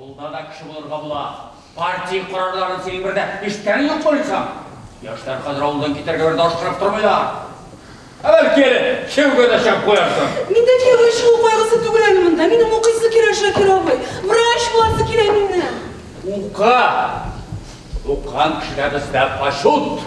Авылда да кеше булырга була. Партия карарларын синең бер дә ишеткәнең юк булсаң. Яшьләр хәзер авылдан китәргә бер дә ашкынып тормыйлар. Ә бәлки әле кияүгә дә чыгып куярсың. Миндә кияүгә чыгу кайгысы түгел әле монда. Минем укыйсы килә, Шакир абый. Врач буласы килә минем. Укы! Укыган кешегә бездә пачут!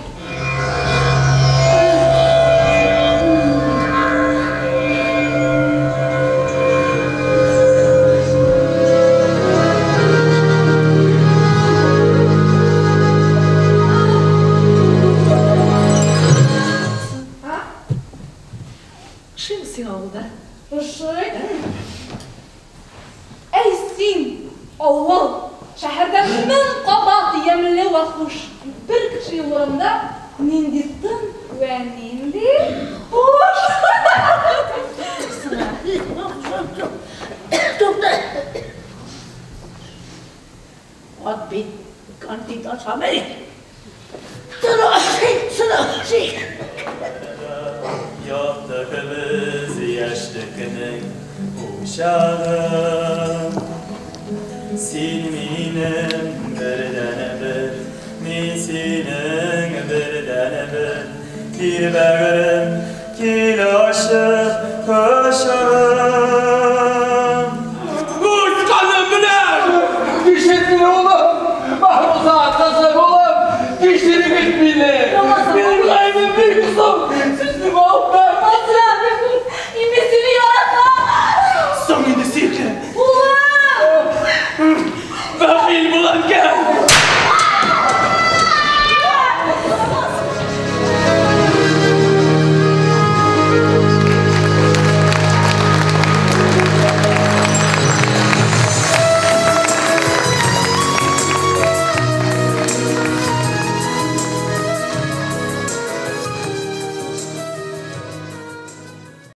Ошыймы сиңа авылда? Ошый. Әй син, авыл! Шәһәрдән 1000 кабат ямьле вә хуш. Бер кеше юк урамда, нинди тын вә нинди хуш! Ат бит кәнфит ашамый. Сыны ашый, сыны ашый. Якты көмез яшьлекнең учагы.